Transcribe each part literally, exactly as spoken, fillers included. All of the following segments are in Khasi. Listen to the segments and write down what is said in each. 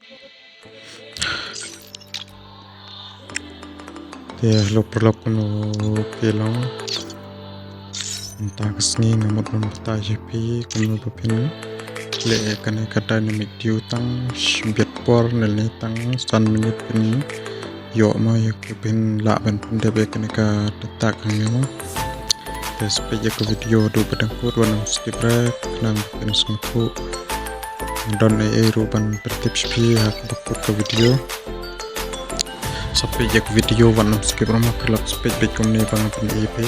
Te lo paralok, kumno phi long? Mynta ka sngi nga mut ban batai ïa phi kumno ba phin leh ïa kane ka dynamic duo tang shibit por, ne lei tang san minit phin ïoh mo ïa ka, phin lah ban pyndep ïa kane ka data ka ngi mo. Te sa peit ïa ka video haduh ba dang kut, wat nym skip re, khnang ba phin sngewthuh. Don ei ei ruh ban pyntip sha phi ha kaba kut ka video. Sa peit ïa ka video wat nym skip re mo paralok, sa peit beit kumne ba ngan pyni ïa phi.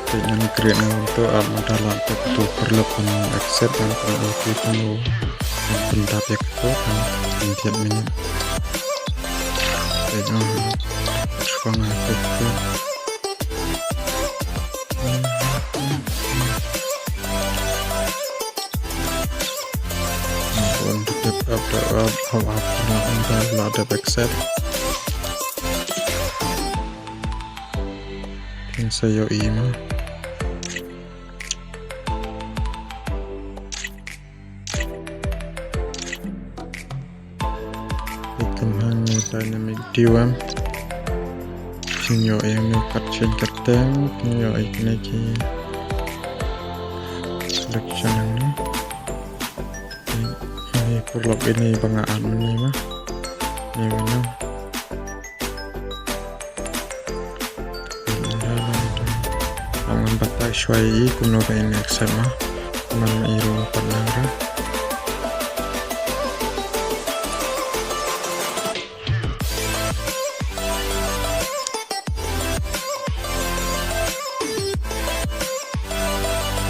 Peit ngan create ngan to, ah, mynta la tep to paralok, ban accept, ban pyni ïa phi kumno ban pyndap ïa kato tang khyndiat minit. Peit ngan shuwa nga to. Bun dep ap da ap ap ap na unda la dep accept. Phin sa ïohi ma. Peit kumno hangne dynamic duo em. Phin ïoh ïa une u kat shuh kyrteng, phin ïoh ïa kine ki selection hangne. Ine paralok, ine ba nga add mynne ma. Ine mynne. Ngan batai shuwa ïa i kumno ba in accept ma. Kumno ma i ruh pat nang ruh.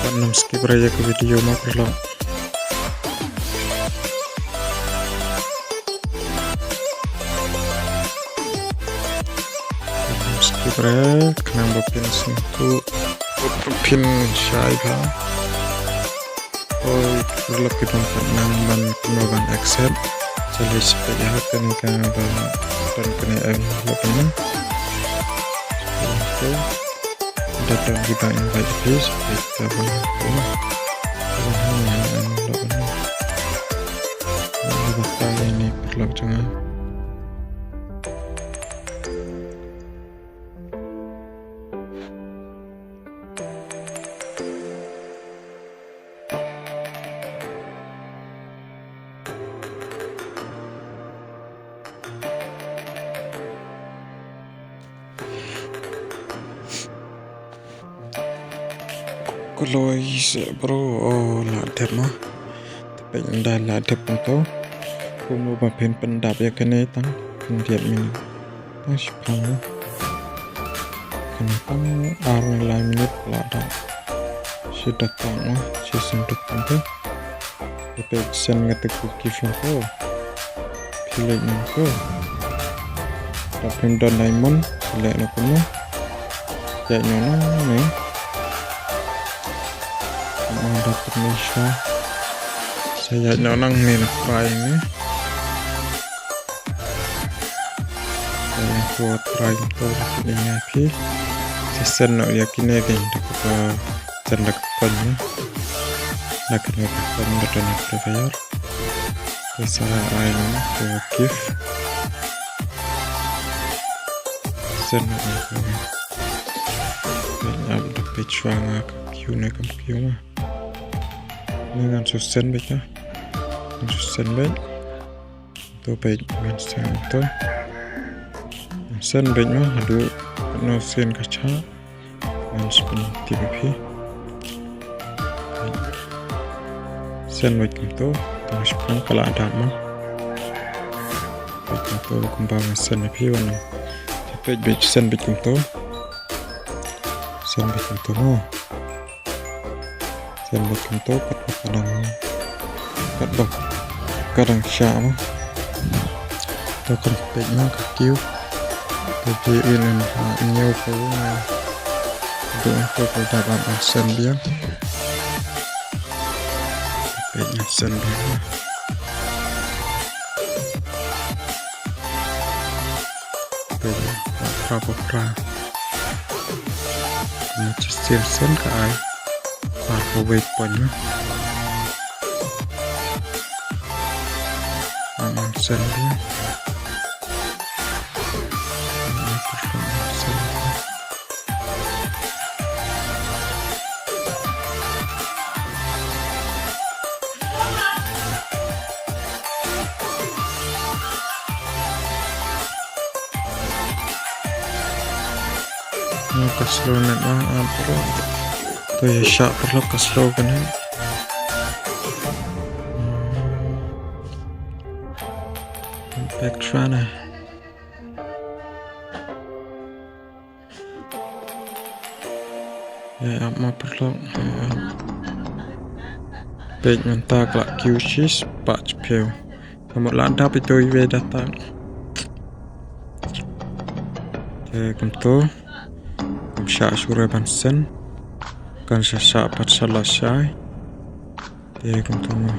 Wat nym skip re ïa ka video mo paralok. Wat nym skip re, khnang ba phin sngewthuh, phin shai bha. Oi, paralok, ki don pat nang ban kumno ban accept. Sa leit sa peit ïa kane kaba don kane, em, lok kane. Sa peit ïa kane. Da don kiba invite phi, sa peit kaba kumno. Kaba kumno, em, lok kane. Kaba kumno ïa kane paralok jong nga. Kloi seh bro, oh, la dep mo. Te peit ynda la dep kumto. Kumno ba phin pyndap ïa kane tang khyndiat minit. Tang shipang mo. Kane tang ar ne lai minit la dep. Shi da tang mo, shi sien duk kumto. Te peit send nga te ku ki phone ko. Phi leit nangto. Lada phim don diamond, phi leit na kumno. Ïaid noh nangne. Kumno da kumno sha. Sa ïaid noh nangne na try ne. Sa ïaid to try to phi leit na phi. Sa send noh ïa kine dei da kata. Send da ka coin ne. Da kane ka coin da don ha Free Fire. Te sa ai noh ka gift. Send noh ka. Peit ap da peit shuwa nga ka queue ne kam queue ma. Ne ngan shu send beit na. Ngan shu send beit. To peit ngan send to. Ngan send beit ma haduh katno sien ka shah. Ngan sa pyntip ïa phi. Send beit kumto, tang shipang ka la dap mo. Beit kumto kumba nga send ïa phi wan. Te peit beit send beit kumto. Send beit kumto mo. Send beit kumto kat ba ka dang, kat ba ka dang shah mo. To kan peit mo ka queue. Ka queue in in ha ñiew ko na. Dang to ka dap ban send biang. Peit nga send biang. Peit nga phra phra. Nga send send ka ai. Phra phew wei point na. Send dia. Send dia. Ka slow net ma, ah, paralok. To ïa shah paralok, ka slow kane. Back try na. Ïa, ap ma paralok. Ïa, ap. Peit mynta ka la kiew shispah shiphew. Ka mut la dap ito iwei data. Te kumto. Ym shah shuh re ban send. Kan shah shah pat sha lashai. Te kumto mo.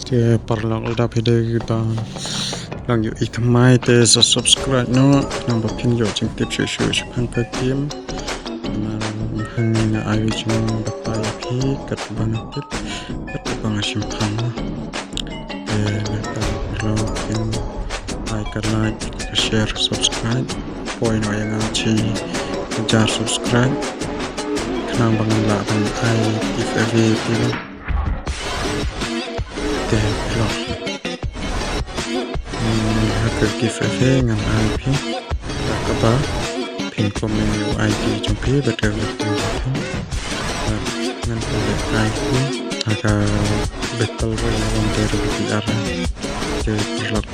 Te paralok, lada phi dei kiba long ïohi thymmai te sa subscribe noh, khnang ba phin ïoh jingtip shuh shuh shaphang ka game. Namar hangne nga ai jingbatai ïa phi katba nga tip, katba nga shim phang. Te nangta paralok, phin ai ka like, ka share, subscribe. Poi noh ïa nga shi hajar subscribe, khnang ba ngan lah ban ai giveaway ïa phi. Te paralok, hmm, ha ka giveaway ngan ai phi da kaba phin comment ïa u I D jong phi bad ka link jong phi. Bad ngan pynlehkai phi ha ka Battle Royale Wonder V R. Te paralok,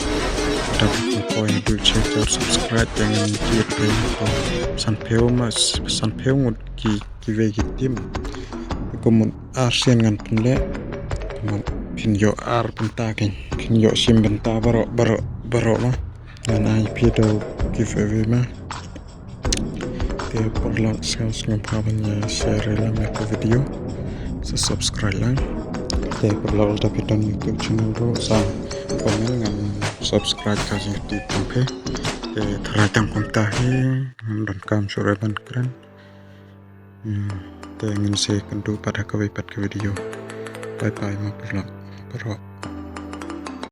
lada phi poi haduh shi hajar subscribe te ngan jied phi haduh sanphew ma, sanphew ngut ki, kiwei ki team. Ka mut arsien ngan pynleh. Phin ïoh ar bynta kein. Phin ïoh shim bynta baroh, baroh, baroh ma. Ngan ai phi da u giveaway ma. Te paralok, sngewbha ban ïa share lang ïa ka video. Sa subscribe lang. Te paralok, lada phi don YouTube channel ruh sa comment ngan subscribe ka YouTube jong phi. Te tharai tang kumta hi, ngam donkam shuh re ban kren. Hmm, te ngin sa ïakynduh pat ha kawei pat ka video. Bye bye ma paralok. Paralok.